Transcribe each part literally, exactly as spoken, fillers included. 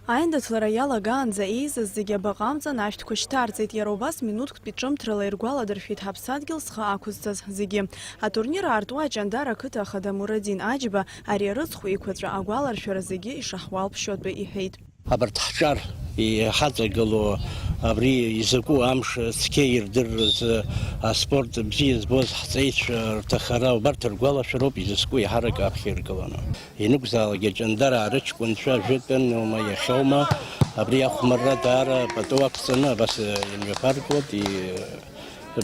Аиндаҭлара иалагаанӡа еизаз зегьы абаҟа амҵан ашәҭқәа шьҭарҵеит, иара убас минуҭктәи ҿымҭрала иргәаладыршәеит ҳаԥсадгьыл зхы ақәызҵаз зегьы. Атурнир аартуа Аҷандара ақыҭа ахада Мурадин Аџьба ари арыцхә еиқәаҵәа агәаларшәара зегьы ишаҳуалԥшьо атәы иҳәеит. Абарҭ ҳҿар иҳаҵагылоу абри изакәу амш цқьа ирдыррыз, аспорт бзиа збоз ҳҵеицәа рҭахара убарҭ ргәалашәароуп изызку еиҳарак аԥхьа иргыланы. Ианакәзаалак Аҷандараа рыҷкәынцәа жәытәыноума иахьоума абри ахәмарра даара пату ақәҵаны абас имҩаԥаргоит, и-,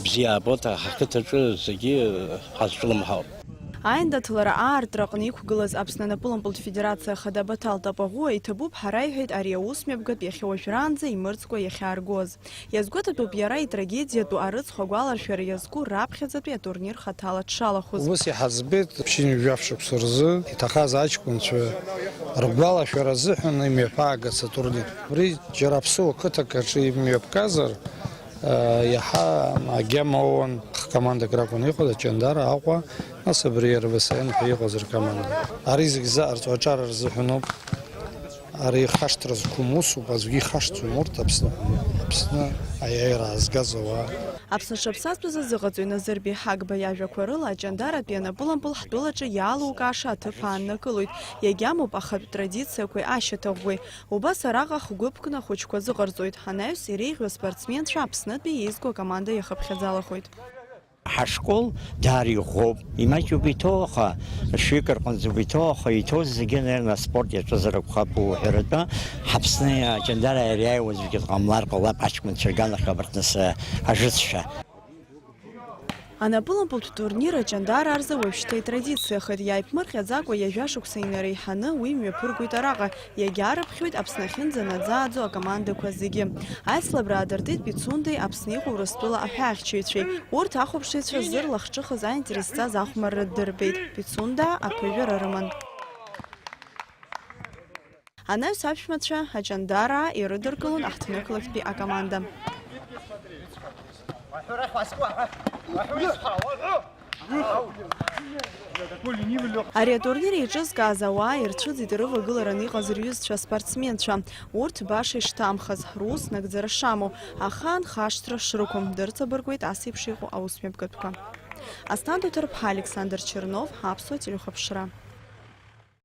бзиа аабоит, ҳқыҭаҿы зегьы ҳазҿлымҳауп. Аиндаҭлара аартра аҟны иқәгылаз Аԥсны анапылампылтә федерациа ахада Баҭал Тапаӷәуа иҭабуп ҳара, иҳәеит, ари аусмҩаԥгатә иахьа уажәраанӡа имырӡкәа иахьааргоз. Иазгәаҭатәуп иара итрагедиатәу арыцхә агәаларшәара иазку раԥхьаӡатәи атурнир хаҭала дшалахәыз. Ус иҳаӡбеит, ԥшьынҩажәа шықәса рзы иҭахаз аҷкәынцәа ргәалашәара азыҳәан имҩаԥаагац атурнир. Абри џьара аԥсуа қыҭак аҿы имҩаԥгазар, иаҳа агьама оуан, хкомандак ракәын иҟаз, Аҷандара, Аҟәа, нас абри РВСН ҳәа иҟаз ркоманда. Ари зегь заҟарҵо аҿар рзыҳәаноуп. Ари ихашҭра зқәым усуп, аӡәгьы ихашҭӡом урҭ Аԥсны, Аԥсны аиааира аазгаз ауаа. Аԥсны шаԥсазтәыз азыҟаҵаҩ Назырбеи Ҳагба иажәақәа рыла, Аҷандаратәи анапылампыл ҳтәылаҿы иалукааша аҭыԥ ааннакылоит, иагьамоуп ахатә традициақәеи ашьаҭаӷәӷәеи. Убас араҟа хгәыԥкны ахәыҷқәа азыҟарҵоит, анаҩс иреиӷьу аспортсменцәа Аԥснытәи еизго акоманда иахыԥхьаӡалахоит. Ҳашкол даара иӷәӷәоуп, имаҷуп иҭоу, аха шәҩык рҟынӡоуп иҭоу, аха иҭоу зегьы, наверное, аспорт иаҿызар акәхап уҳәаратәы. Ҳаԥсны Аҷандараа ириааиуаз зегьы ҟамлар ҟалап, аҷкәынцәа рганахь абарҭ нас ажыццәа. Анапылампылтә турнир Аҷандараа рзы уажәшьҭа итрадициахеит, иааиԥмырҟьаӡакәа ҩажәа шықәса инареиҳаны уи мҩаԥыргоит араҟа, иагьарыԥхьоит Аԥсны ахьынӡанаӡааӡо акомандақәа зегьы. Аицлабра аадыртит Пицундеи Аԥсны иҟоу Урыстәыла аҳәаахьчаҩцәеи. Урҭ ахәаԥшыҩцәа зырлахҿыхыз аинтерес зҵаз ахәмарра ддырбеит. Пицунда аԥыжәара рыман. Анаҩс аԥшәмацәа Аҷандараа ирыдыркылон аҳҭнықалақьтәи акоманда. Ари атурнир еиҿызкааз ауаа ирцәыӡит рывагыларан иҟаз рҩызцәа спортсменцәа. Урҭ баша ишҭамхаз, рус нагӡара шамоу, ахаан хашҭра шрықәым дырҵабыргуеит ас еиԥш иҟоу аусмҩаԥгатәқәа. Асҭанда Ҭарԥҳа, Александр Чернов, Аԥсуа телехәаԥшра.